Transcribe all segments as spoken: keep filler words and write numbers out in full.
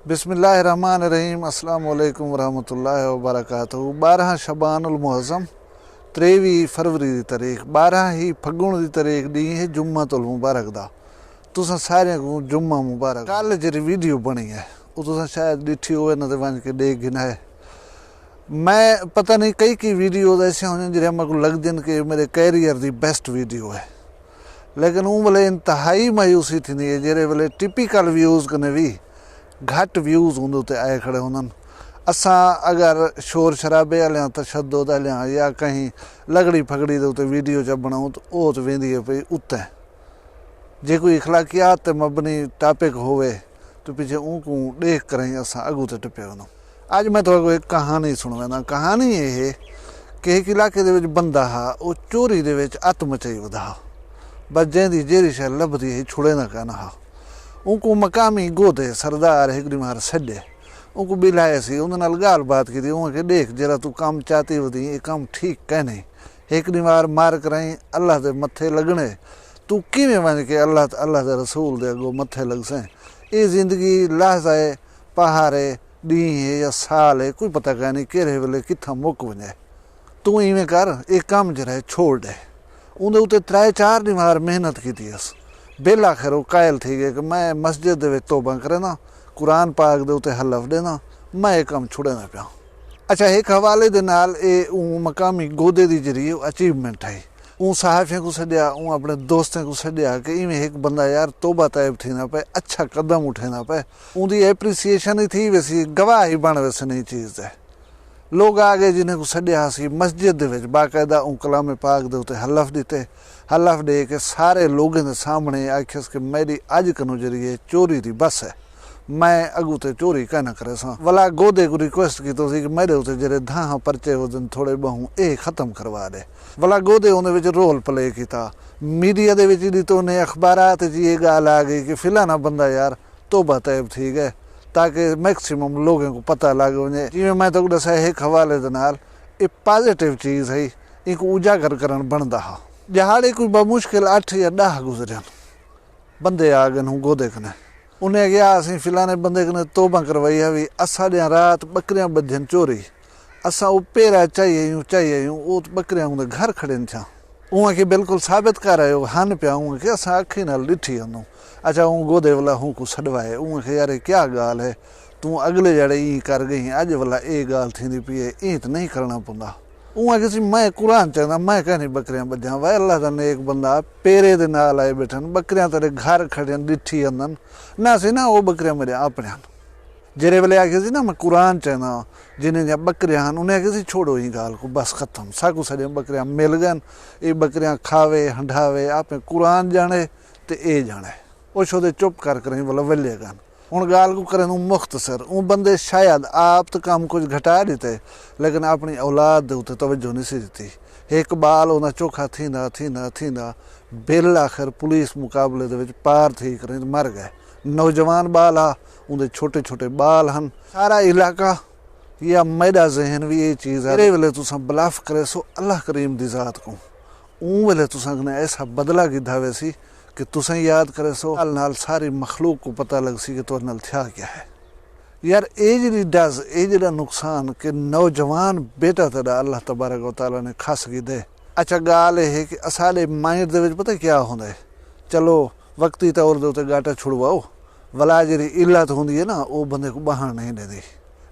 بسم اللہ الرحمن الرحیم۔ السلام علیکم ورحمۃ اللہ وبرکاتہ۔ بارہاں شعبان المعظم، تریوی فروری دی تاریخ، بارہاں ہی پھگن دی تاریخ، ڈینہہ ہے جمعۃ المبارک دا۔ تساں سارے کو جمعہ مبارک۔ کل جڑی ویڈیو بنی ہے، وہ تساں شاید ڈٹھی ہوئے نہ تے ونج کے ڈیکھ گھنا ہے۔ میں پتہ نہیں کئی کئی ویڈیوز ایسے ہوندین جڑے میکوں لگدین کہ میرے کیریئر دی بیسٹ ویڈیو ہے، لیکن اوں ویلے انتہائی مایوسی تھیندی ہے جیڑھے ویلے ٹپیکل ویوز کنے وی گھٹ ویوز اوندے اتے آئے کھڑے ہوندن۔ اساں اگر شور شرابے آلیاں، تشدد آلیاں یا کہیں لگڑی پھگڑی دے اتے ویڈیو چا بنڑاؤں تاں او تاں ویندی ہے پئی اتے۔ جے کوئی اخلاقیات تے مبنی ٹاپک ہووے تاں پچھے اونکوں ڈیکھ کرائیں اساں اگوں تے ٹپے ونوں۔ اج میں تہاکوں ہک کہانی سنڑویندا۔ کہانی اے ہے کہ ہک علاقے دے وچ بندہ ہا، او چوری دے وچ ات مچائی ودا ہا، بس جیندی جیڑھی شے لبھدی ہئی چھڑیندا کائنا ہا۔ اونکوں مقامی گودے سردار ہک ڈینہوار سڈے، اونکوں بلائے سی، اوندے نال گالھ بات کیتی۔ اوں آکھیا ڈیکھ جیڑھا توں کم چاتی ودیں اے کم ٹھیک کائنی، ہک ڈینہوار مار کرائیں اللہ دے متھے لگنڑے، توں کیویں ونج کے اللہ تے اللہ دے رسول دے اگوں متھے لگسیں؟ اے زندگی لحظہ اے، پہر اے، ڈینہہ اے یا سال اے، کوئی پتہ کائنی کیرھے ویلے کتھاں مک ونجے۔ توں ایویں کر، اے کم جیڑھا اے چھوڑ ڈے۔ اوندے اتے ترائے چار ڈینہوار محنت کیتی ہس، بالآخر او قائل تھی گئے کہ میں مسجد دے وچ توبہ کرینداں، قرآن پاک دے اتے حلف ڈینداں، میں اے کم چھڑیندا پیاں۔ اچھا، ہک حوالے دے نال اے اوں مقامی گودے دی جیڑھی اے او اچیومنٹ ہئی۔ اوں صحافیاں کوں سڈیا، اوں اپنے دوستیں کوں سڈیا کہ ایویں ہک بندہ یار توبہ تائب تھیندا پئے، اچھا قدم اٹھیندا پئے، اوندی اپریسیئیشن ہی تھی ویسی، گواہ ہی بن ویسن ایں چیز دے۔ لوگ آ گئے جنہیں کوں سڈیا ہاسی، مسجد دے وچ باقاعدہ اوں کلام پاک دے اتے حلف ڈتے، حلف ڈے کے سارے لوگیں دے سامنے آکھیس کہ میڈی اج کنوں جیڑھی اے چوری دی بس ہے، میں اگوں تے چوری کائنا کریساں۔ ولا گودے کوں ریکویسٹ کیتو سی کہ میڈے اتے جیڑھے دھاہاں پرچے ودن تھوڑے بہوں اے ختم کروا ڈے۔ ولا گودے اوندے وچ رول پلے کیتا، میڈیا دے وچ ڈتو نے، اخبارات وچ اے گالھ آ گئی کہ فلانا بندہ یار توبہ تائب تھی گئے، تاکہ میکسیمم لوگیں کوں پتہ لگ ونجے۔ جیویں میں تہاکوں ڈسایا ہک حوالے دے نال، اے پازیٹیو چیز ہئی، اینکوں اجاگر کرݨ بݨدا ہا۔ ݙیہاڑے کوئی بمشکل اٹھ یا ݙاہ گزرین۔ بندے آ ڳئن ہوں گودے کنے۔ انہیں آکھیا، اسیں فلانے بندے کنے توبہ کروائی ہاوی، اساݙیاں رات ٻکریاں ٻدھین چوری۔ اساں او پیرا چائی آئیوں، چائی آئیوں، او ٻکریاں اوندے گھر کھڑین تھیاں۔ اوں آکھیا، بالکل ثابت کر آئے ہو؟ ہن پیا۔ اوں آکھیا، اساں اکھیں نال ݙٹھی ہنوں۔ اچھا، اوں گودے ولا ہوں کوں سݙوائے۔ اوں آکھیا، یار، اے کیا ڳالھ ہے؟ توں اڳلے جیڑھے ایں کر ڳئیں، اڄ ولا اے ڳالھ تھیندی پئی ہے، ایں تے نہیں کرݨا پوندا۔ اوں آکھیا سی، میں قرآن چاہنداں، میں کہیں ٻکریاں ٻدھیاں۔ وائے اللہ دا نیک بندہ، پیرے دے نال آئے ٻیٹھن، ٻکریاں تیݙے گھر کھڑین، ݙٹھی ہندن۔ نہ سی نہ، او ٻکریاں میݙیاں اپݨیاں ہن۔ جیڑھے ویلے آکھیا سی نا، میں قرآن چاہنداں، جنہیں دیاں ٻکریاں ہن، انہیں آکھیا سی، چھوڑو ایں ڳالھ کوں، بس ختم۔ ساکوں ساݙیاں ٻکریاں مل ڳئن، اے ٻکریاں کھاوے، ہنڈھاوے، آپیں قرآن ڄاݨے تے اے ڄاݨے۔ او شودے چپ کر کریں ولا ولے ڳن۔ ہݨ ڳالھ کوں کریندوں مختصر، اوں بندے شاید آپ تاں کم کجھ گھٹا ݙتے، لیکن اپݨی اولاد دے اتے توجہ نہیں سی ݙتی۔ ہک ٻال اوندا چوکھا تھیندا، تھیندا، تھیندا، بالآخر پولیس مقابلے دے وچ پار تھی کریں تے مر ڳئے۔ نوجوان ٻال ہا، اوندے چھوٹے چھوٹے ٻال ہن۔ سارا علاقہ یا میݙا ذہن وی اے چیز ہے، جیڑھے ویلے تساں بلاف کریسو اللہ کریم دی ذات کوں، اوں ویلے تساں کنے ایسا بدلہ گھدا ویسی کہ تساں یاد کریسو، نال نال ساری مخلوق کوں پتہ لڳسی کہ تہاݙے نال تھیا کیا ہے۔ یار، اے جیڑھی ڈز، اے جیڑھا نقصان کہ نوجوان بیٹا تیݙا اللہ تبارک و تعالیٰ نے کھس گھدے۔ اچھا، ڳالھ اے ہے کہ اساݙے مائنڈ دے وچ پتہ کیا ہوندا ہے؟ چلو، وقتی طور دے اتے ڳاٹا چھڑواؤ، ولا جیڑھی علت ہوندی ہے نا، او بندے کوں ٻہݨ نہیں ݙیندی۔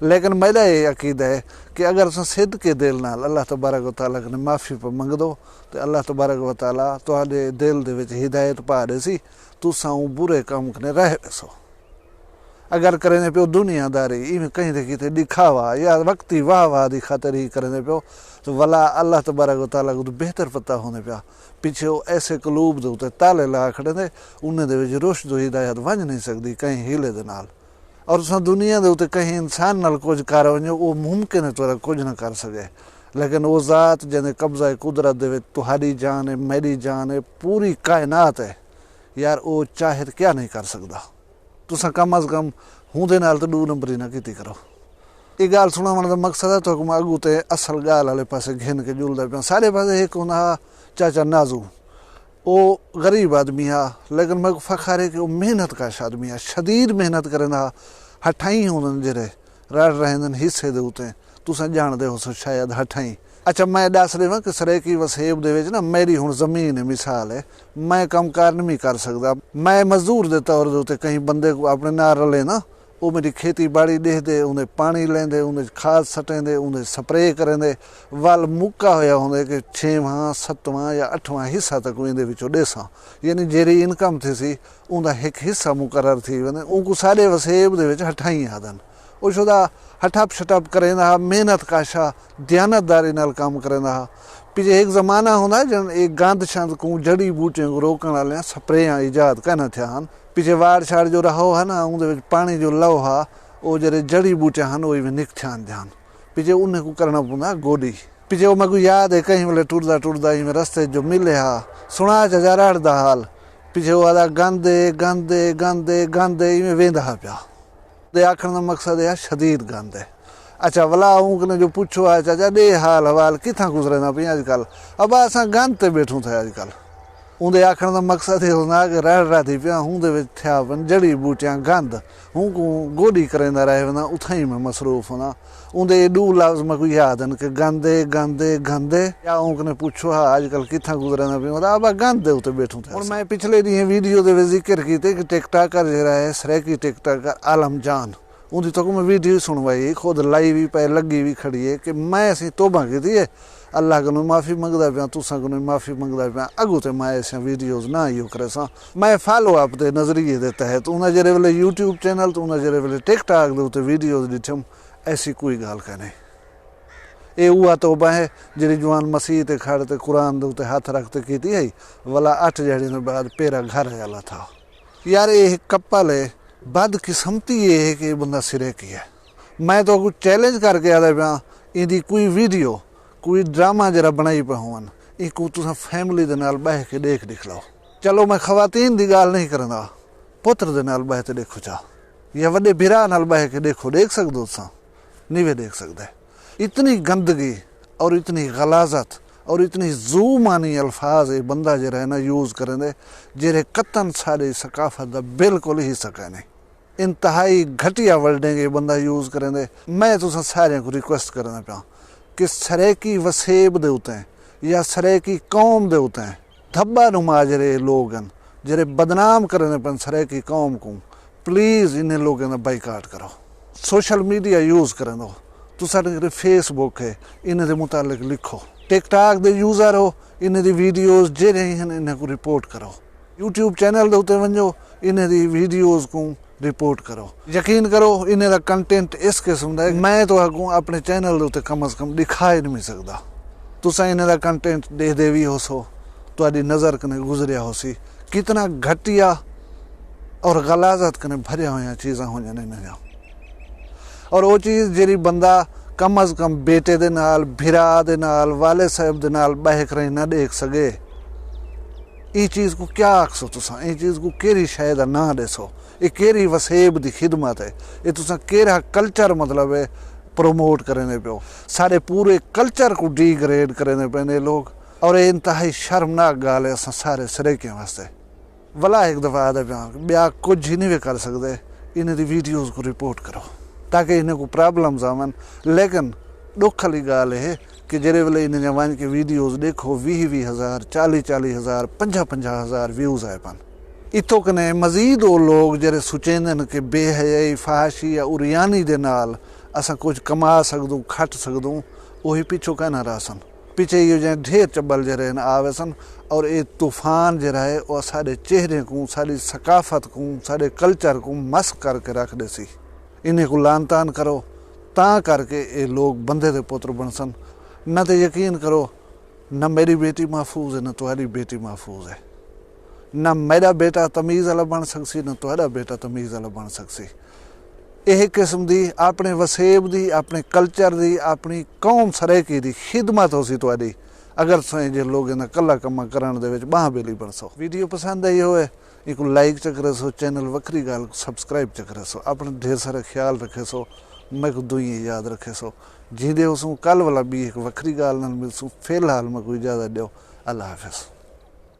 لیکن میݙا اے عقیدہ ہے کہ اگر تساں صدقے دل نال اللہ تبارک و تعالیٰ کنے معافی پئے منگدو، تے اللہ تبارک و تعالیٰ تہاݙے دل دے وچ ہدایت پا ݙیسی، تساں اوں برے کم کنے رہ ویسو۔ اگر کریندے پیو دنیا داری، ایویں کہیں دے کیتے ݙکھاوا یا وقتی واہ واہ دی خاطر ہی کریندے پیو، تو ولا اللہ تبارک و تعالیٰ کوں بہتر پتہ ہوندے پیا۔ پچھے او ایسے قلوب دے اتے تالے لا کھڑیندے، انہیں دے وچ رشد و ہدایت ونڄ نہیں سڳدی کہیں حیلے دے نال۔ اور تساں دنیا دے اتے کہیں انسان نال کجھ کر ونڄو، او ممکن ہے تہاݙا کجھ نہ کر سڳے، لیکن او ذات جیندے قبضہ قدرت دے وچ تہاݙی جان ہے، میݙی جان ہے، پوری کائنات ہے، یار، او چاہے تے کیا نہیں کر سڳدا۔ تساں کم از کم ہوندے نال تاں ݙو نمبری نہ کیتی کرو۔ اے ڳالھ سݨاوݨ دا مقصد ہے تہاکوں میں اڳوں تے اصل ڳالھ آلے پاسے گھن کے ڄلدا پیاں۔ ساݙے پاسے ہک ہوندا ہا چاچا نازو، او غریب آدمی ہا، لیکن میکوں فخر ہے کہ او محنت کش آدمی ہا، شدید محنت کریندا ہا۔ ہٹھائیں ہوندن جیرھے رڑھ رہندن حصے دے اتے، تساں ڄاݨدے ہوسو شاید ہٹھائیں۔ اچھا میں ݙس ݙیواں کہ سرائیکی وسیب دے وچ نا میݙی ہݨ زمین ہے، مثال ہے، میں کم کار نمی کر سڳدا۔ میں مزدور دے طور دے اتے کہیں بندے کوں اپݨے نال رلینداں، او میݙی کھیتی باڑی ݙیہدے، اوندے پاݨی لیندے، اوندے کھاد سٹیندے، اوندے سپرے کریندے، ول مکا ہویا ہوندے کہ چھیواں، ستواں یا اٹھواں حصہ تاں کوں ایندے وچوں ݙیساں، یعنی جیرھی انکم تھیسی اوندا ہک حصہ مقرر تھی ویندے، اونکوں ساݙے وسیب دے وچ ہٹھائیں آہدن۔ او شدا ہٹھپ شٹھپ کریندا ہا، محنت کش ہا، دیانت داری نال کم کریندا ہا۔ پچھے ہک زمانہ ہوندا جݙݨ اے گند شند کوں، جڑی بوٹیاں کوں روکݨ آلیاں سپریاں ایجاد کائناں تھیاں ہن۔ پچھے واڑ شاڑ جو رہو ہا نا، اوندے وچ پاݨی جو لو ہا، او جیرھے جڑی بوٹیاں ہن او ایویں نک تھیندیاں ہن۔ پچھے انہیں کوں کرݨا پوندا گوݙی۔ پچھے او میکوں یاد ہے کہیں ویلے ٹردا ٹردا ایویں رستے جو ملے ہا، سݨا چاچا رڑھ دا حال۔ پچھے او آہدا گند اے، گند اے، گند اے، گند اے، ایویں ویندا ہا پیا۔ دے آکھݨ دا مقصد اے ہا شدید گند اے۔ اچھا ولا اوں کنے جو پچھو ہا، چاچا ݙے حال حوال کتھاں گزرینداں پئیں اڄ کل؟ ابا اساں گند تے ٻیٹھوں تھے اڄ کل۔ اوندے آکھݨ دا مقصد اے ہوندا کہ رڑھ رہدی پیاں، ہوندے وچ تھیا پن جڑی بوٹیاں گند، ہونکوں گوݙی کریندا رہ وینداں، اتھائیں میں مصروف ہونداں۔ اوندے اے ݙو لفظ میکوں یاد ہن کہ گند اے، گند اے، گند اے۔ یا اوں کنے پچھو ہا اڄ کل کتھاں گزریندا پئیں، آہدا ابا گند دے اتے ٻیٹھوں تھے۔ ہݨ میں پچھلے ݙینہہ ویڈیو دے وچ ذکر کیتے کہ ٹک ٹاکر جیرھا ہے، سرائیکی ٹک ٹاکر عالم جان، اوندی تہاکوں میں ویڈیو سݨوائی، خود لائی وی پئے، لڳی وی کھڑی ہے کہ میں اسی توبہ کیتی ہے، اللہ کنوں معافی منگدا پیاں، تساں کنوں معافی منگدا پیاں، اڳوں تے میں ایسیاں ویڈیوز نہ ایہو کریساں۔ میں فالو اپ دے نظریے دے تحت انہاں جیرھے ویلے یوٹیوب چینل تے انہاں جیرھے ویلے ٹک ٹاک دے اتے ویڈیوز ݙٹھم، ایسی کوئی ڳالھ کائنی۔ اے اوہا توبہ ہے جیڑھی جوان مسیت تے کھڑ تے قرآن دے اتے ہتھ رکھ تے کیتی ہئی، ولا اٹھ ݙیہاڑیاں دے بعد پیرا گھر آیا لتھا۔ یار اے ہک کپل ہے، بد قسمتی اے ہے کہ اے بندہ سرائیکی ہے۔ میں تہاکوں چیلنج کر کے آہدا پیاں، ایندی کوئی ویڈیو، کوئی ڈرامہ جیرھا بݨائی پئے ہوون، اینکوں تساں فیملی دے نال ٻہہ کے ݙیکھ ݙکھلاؤ۔ چلو میں خواتین دی ڳالھ نہیں کریندا، پتر دے نال ٻہہ تے ݙیکھو چا، یا وݙے بھرا نال ٻہہ کے ݙیکھو، ݙیکھ سڳدو تساں؟ نیوے ݙیکھ سڳدے۔ اتنی گندگی اور اتنی غلاظت اور اتنی ذو معنی الفاظ اے بندہ جیرھا ہے نا یوز کریندے، جیرھے قطعاً ساݙی ثقافت دا بالکل ہی حصہ کائنی۔ انتہائی گھٹیا ورڈنگ اے بندہ یوز کریندے۔ میں تساں ساریاں کوں ریکویسٹ کریندا پیاں کہ سرائیکی وسیب دے اتے یا سرائیکی قوم دے اتے دھبا نما جیرھے اے لوگ ہن، جیرھے بدنام کریندے پن سرائیکی قوم کوں، پلیز انہیں لوگاں دا بائیکاٹ کرو۔ سوشل میڈیا یوز کریندو، تساں کنے فیس بک ہے، انہیں دے متعلق لکھو۔ ٹک ٹاک دے یوزر ہو، انہیں دی ویڈیوز جیرھے ہن انہیں کوں رپورٹ کرو۔ یوٹیوب چینل دے اتے ونڄو، انہیں دی ویڈیوز کوں رپورٹ کرو۔ یقین کرو انہیں دا کنٹینٹ اس قسم دا ہے، میں تہاکوں اپݨے چینل دے اتے کم از کم ݙکھا ہی نمی سڳدا۔ تساں انہیں دا کنٹینٹ ݙیہدے وی ہوسو، تہاݙی نظر کنے گزریا ہوسی، کتنا گھٹیا اور غلاظت کنے بھریا ہویاں چیزاں ہوندیاں نے انہیں دیاں۔ اور او چیز جیڑھی بندہ کم از کم بیٹے دے نال، بھرا دے نال، والد صاحب دے نال ٻہہ کریں نہ ݙیکھ سڳے، ایں چیز کوں کیا آکھسو تساں؟ ایں چیز کوں کیڑھی شے دا ناں ݙیسو؟ اے کیڑھی وسیب دی خدمت ہے؟ اے تساں کیڑھا کلچر مطلب ہے پروموٹ کریندے پیو؟ ساݙے پورے کلچر کوں ڈیگریڈ کریندے پئے نے لوگ، اور اے انتہائی شرمناک ڳالھ ہے اساں سارے سرائیکیاں واسطے۔ ولا ہک دفعہ آہدا پیاں، ٻیا کجھ ہی نہیں وے کر سڳدے، انہیں دی ویڈیوز کوں رپورٹ کرو تاکہ انہیں کوں پرابلمز آون۔ لیکن ݙکھ آلی ڳالھ اے ہے کہ جیڑھے ویلے انہیں دیاں ونڄ کے ویڈیوز ݙیکھو، ویہہ ویہہ ہزار، چالیہہ چالیہہ ہزار، پنجاہ پنجاہ ہزار ویوز آئے پن۔ اتھوں کنے مزید او لوگ جیڑھے سوچیندن کہ بے حیائی، فحاشی یا عریانی دے نال اساں کجھ کما سڳدوں، کھٹ سڳدوں، اوہی پچھوں کائناں رہسن۔ پچھے ایہو جہیں ڈھیر چٻل جیرھے ہن آ ویسن، اور اے طوفان جیرھا ہے او اساݙے چہریں کوں، ساݙی ثقافت کوں، ساݙے کلچر کوں مسخ کر کے رکھ ݙیسی۔ انہیں کوں لعنتان کرو، تاں کر کے اے لوگ بندے دے پتر بݨسن۔ نہ تے یقین کرو، نہ میݙی بیٹی محفوظ ہے، نہ تہاݙی بیٹی محفوظ ہے۔ نہ میݙا بیٹا تمیز آلا بݨ سڳسی، نہ تہاݙا بیٹا تمیز آلا بݨ سڳسی۔ اے ہک قسم دی اپݨے وسیب دی، اپݨے کلچر دی، اپݨی قوم سرائیکی دی خدمت ہوسی تہاݙی، اگر تساں ایجھے لوگیں دا کلھا کماں کرݨ دے وچ ٻانہہ ٻیلی بݨسو۔ ویڈیو پسند آئی ہووے، اینکوں لائک چا کریسو، چینل وکھری ڳالھ کوں سبسکرائب چا کریسو۔ اپݨا ڈھیر سارا خیال رکھیسو، میکوں دعائیں یاد رکھیسو۔ جیندے ہوسوں کل ولا ٻی ہک وکھری ڳالھ نال ملسوں۔ فی الحال میکوں اجازت ݙیو، اللہ حافظ۔